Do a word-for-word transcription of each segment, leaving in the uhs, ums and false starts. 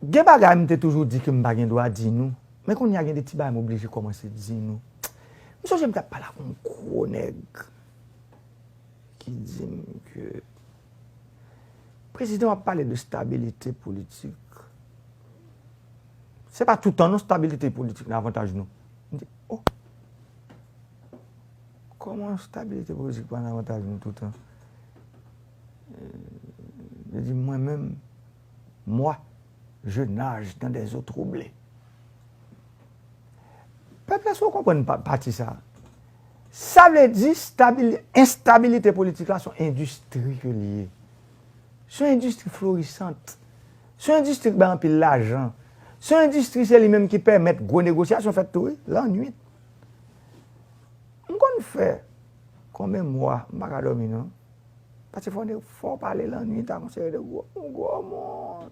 Gen bagay m te toujou di ke m pa gen dwa di nou, men kounye a gen de ti bagay m oblije kòmanse di nou. M sonje m t ap pale ak yon gwo nèg ki di m ke prezidan w ap pale de stabilite politik. Se pa toutan non stabilite politik nan avantaj nou. M di, oh, kòman stabilite politik pa nan avantaj nou toutan? Yo di mwen menm, moi, je nage dans des eaux troublées. Pèp la, si w konprann pa- pati sa, sa vle di stabil- enstabilite politik la se yon endistri ke li ye. Se yon endistri florisant. Se yon endistri ki bay anpil lajan. Se yon endistri, se li menm ki pèmèt gwo negosyasyon fèt tou, wi, lannwit. M konn fè konbyen mwa, m pa ka dòmi non. Paske fò w, fò w pale lannwit ak yon seri de gwo, gwo moun.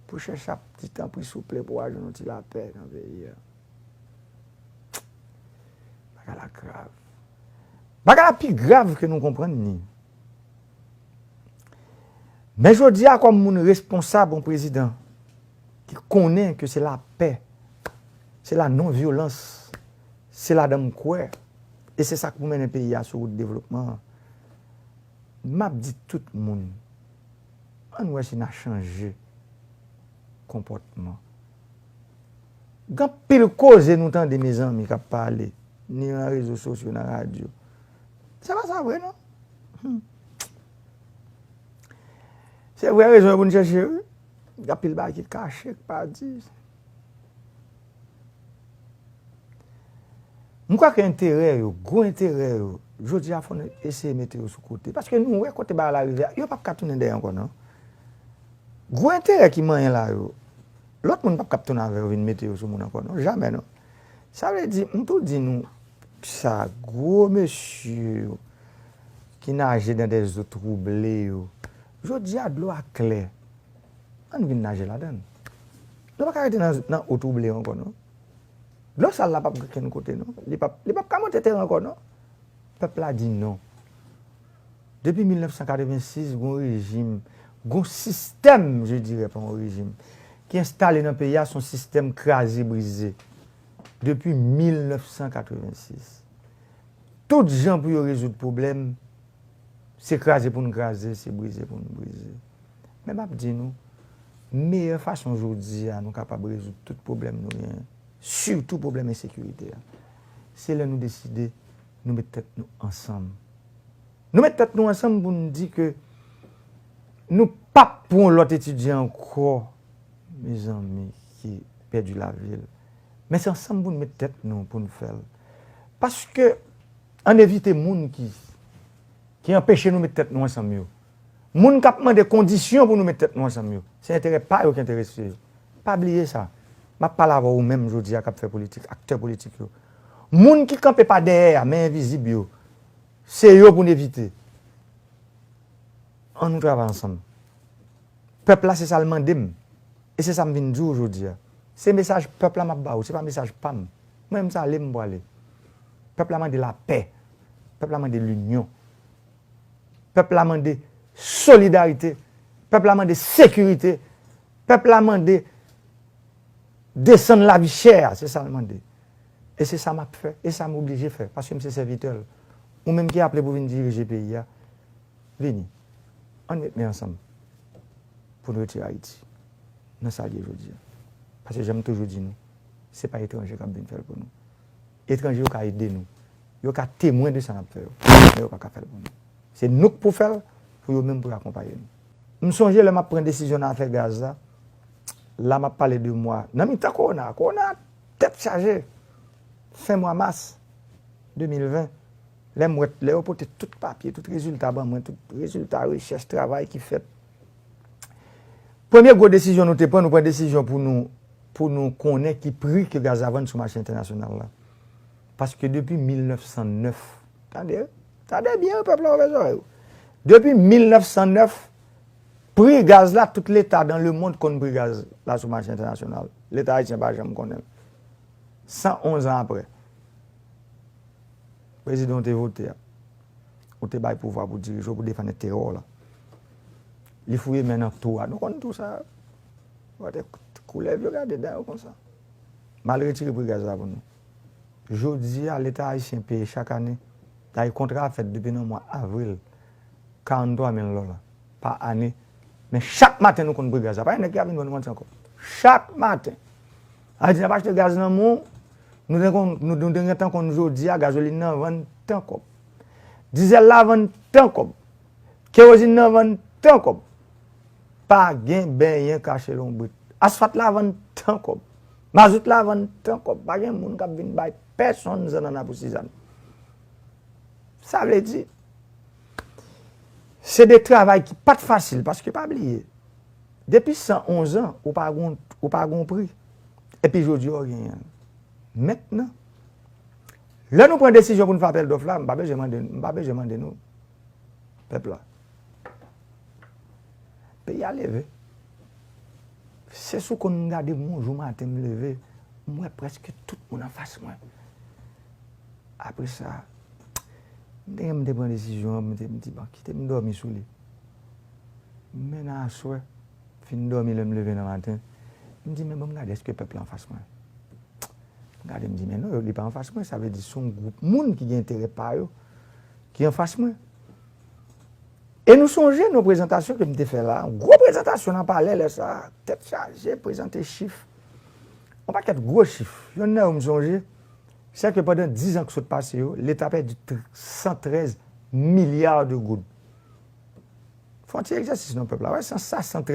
Pou chèche ap di tanpri souple pou w al jwenn yon ti lapè nan peyi a. Bagay la grav. Bagay la pi grav ke nou konprann ni. Men jodi a, kòm moun responsab, yon prezidan ki konnen ke se lapè, se la non vyolans, se ladan m kwè, e se sa k pou mennen peyi a sou wout devlopman an. M ap di tout moun, ann wè si n a chanje konpòtman. Gen anpil koze nou tande, mezanmi, k ap pale, ni nan rezo sosyo, nan radyo. Se pa sa vre, non. Hmm. Se vrè rezon yo pou n chèche, wi. Gen anpil bagay ki kache, ki pa di. M kwè ke enterè yo, gwo enterè yo, jodi a fò n eseye mete yo sou kote. Paske nou wè kote bagay la rive a, yo p ap ka tounen dèyè ankò, non. Gwo enterè ki manyen la yo, lòt moun p ap ka tounen avè yo vin mete yo sou moun ankò, non. Jamè, non. Sa vle di, m tou di nou sa, gwo mesye yo ki naje dans des eaux troublées yo, jodi a dlo a klè. Ann vin naje ladan l. Nou pa ka rete nan, nan eau troublée ankò, non. Dlo sal la p ap gen kenn kote, non. Li p ap, li p ap ka monte teren ankò, non. Pèp la di non. Depi mil nèf san katrevensis, gon rejim, gon sistèm, je dirais, pa yon rejim, ki enstale nan peyi a, se yon sistèm kraze brize. Depi mil nèf san katrevensis. Tout jan pou yo rezoud pwoblèm, se kraze pou n kraze, se brize pou n brize. Men m ap di nou, meyè fason jodi a nou kapab rezoud tout pwoblèm nou genyen, sitou pwoblèm ensekirite a, se lè nou deside nou met tèt nou ansanm. Nou met tèt nou ansanm pou n di ke nou p ap pran yon lòt etidyan ankò, mezanmi, ki pèdi lavi l. Men se ansanm pou n met tèt nou, pou n fè l. Paske, ann evite moun ki, ki anpeche nou met tèt nou ansanm yo. Moun k ap mande kondisyon pou nou met tèt nou ansanm yo. Se enterè pa yo ki enterese yo. Pa bliye sa. M ap pale avè w menm jodi a k ap fè politik, aktè politik yo. Moun ki kanpe pa dèyè a, men envizib yo, se yo pou n evite. Ann nou travay ansanm. Pèp la, se sa l mande m. E se sa m vin di w jodi a. Se mesaj pèp la m ap ba w, se pa mesaj pa m. Mwen menm, se ale m pwale. Pèp la mande lapè. Pèp la mande linyon. Pèp la mande solidarite. Pèp la mande sekirite. Pèp la mande desann lavi chè a, se sa l mande. E se sa m ap fè, e sa m oblije fè, paske m se sèvitè l. Ou menm ki aple pou vin dirije peyi a, vini. Ann met men ansanm pou n retire Ayiti nan sa l ye jodi a. Paske jan m toujou di nou, se pa etranje k ap vin fè l pou nou. Etranje yo ka ede nou. Yo ka temwen de sa n ap fè yo. Men yo pa ka fè l pou nou. Se nou k pou fè l, pou yo menm pou yo akonpaye nou. M sonje lè m ap pran desizyon nan afè gaz la, la m ap pale de mwa, nan mitan kowona, kowona tèt chaje, fen mwa mas de mil ven, lè m wè, lè yo pote tout papye, tout rezilta ban mwen, tout rezilta rechèch, travay ki fèt. Premye gwo desizyon nou te pran, nou pran desizyon pou nou, pou nou konnen ki pri ke gaz la vann sou mache entènasyonal la. Paske depi mil nèf san nèf, tande, tande byen, pèp la, ouvè zòrèy ou. Depi mil nèf san nèf, pri gaz la, tout leta dans le monde konn pri gaz la sou mache entènasyonal. Leta ayisyen pa janm konnen l. San onz an apre, prezidan w te vote a, ou te bay pouvwa pou dirije w, pou defann enterè w la. Li fouye men nan tou a. Nou konn tou sa. Wate koulèv yo gade dan yo konsa. M al retire pri gaz la pou nou. Jodi a, Leta ayisyen peye chak ane. Dayè, kontra a fèt depi nan mwa avril. Karanntwa mil dola pa ane. Men chak maten nou konn pri gaz la. Pa gen nèg ki ap vin vann nou manti ankò. Chak maten. Ayiti n ap achte gaz nan men w, nou te konn, nou, nou te gentan konn jodi a, gazolin nan vann tan kòb. Dizèl la vann tan kòb. Kerozin nan vann tan kòb. Pa gen benyen kache lonbrit. Asfalt la vann tan kòb. Mazout la vann tan kòb. Pa gen moun k ap vin bay pèsonn zannanna pou sizann. Sa vle di, se de travay ki pa t fasil, paske pa bliye, depi san onz an, ou pa gon, ou pa gon pri. Epi jodi a, w genyen l. Mentnan, lè nou pran desizyon pou n fè apèl dòf la, m pa bezwen mande, m pa bezwen mande nou, pèp la. Peyi a leve. Se sou konn m gade m yon jou maten m leve, m wè prèske tout moun anfas mwen. Apre sa, m te, m te pran desizyon an, m te, m di, "Bon, kite m dòmi sou li." Men nan aswè, fin dòmi lè m leve nan maten, m di, "Men bon, m gade èske pèp la anfas mwen." M gade, m di, "Men non, li pa anfas mwen." Sa vle di se yon gwoup moun ki gen enterè pa yo ki anfas mwen. E nou sonje nan prezantasyon ke m te fè la, yon gwo prezantasyon nan palè lè sa a, tèt chaje, prezante chif. Yon pakèt gwo chif. Yonn nan yo m sonje, se ke pandan diz an ki sot pase yo, Leta pèdi tr-, san trèz milya de goud. Fè yon ti egzèsis non pèp la, wè, san, sa, san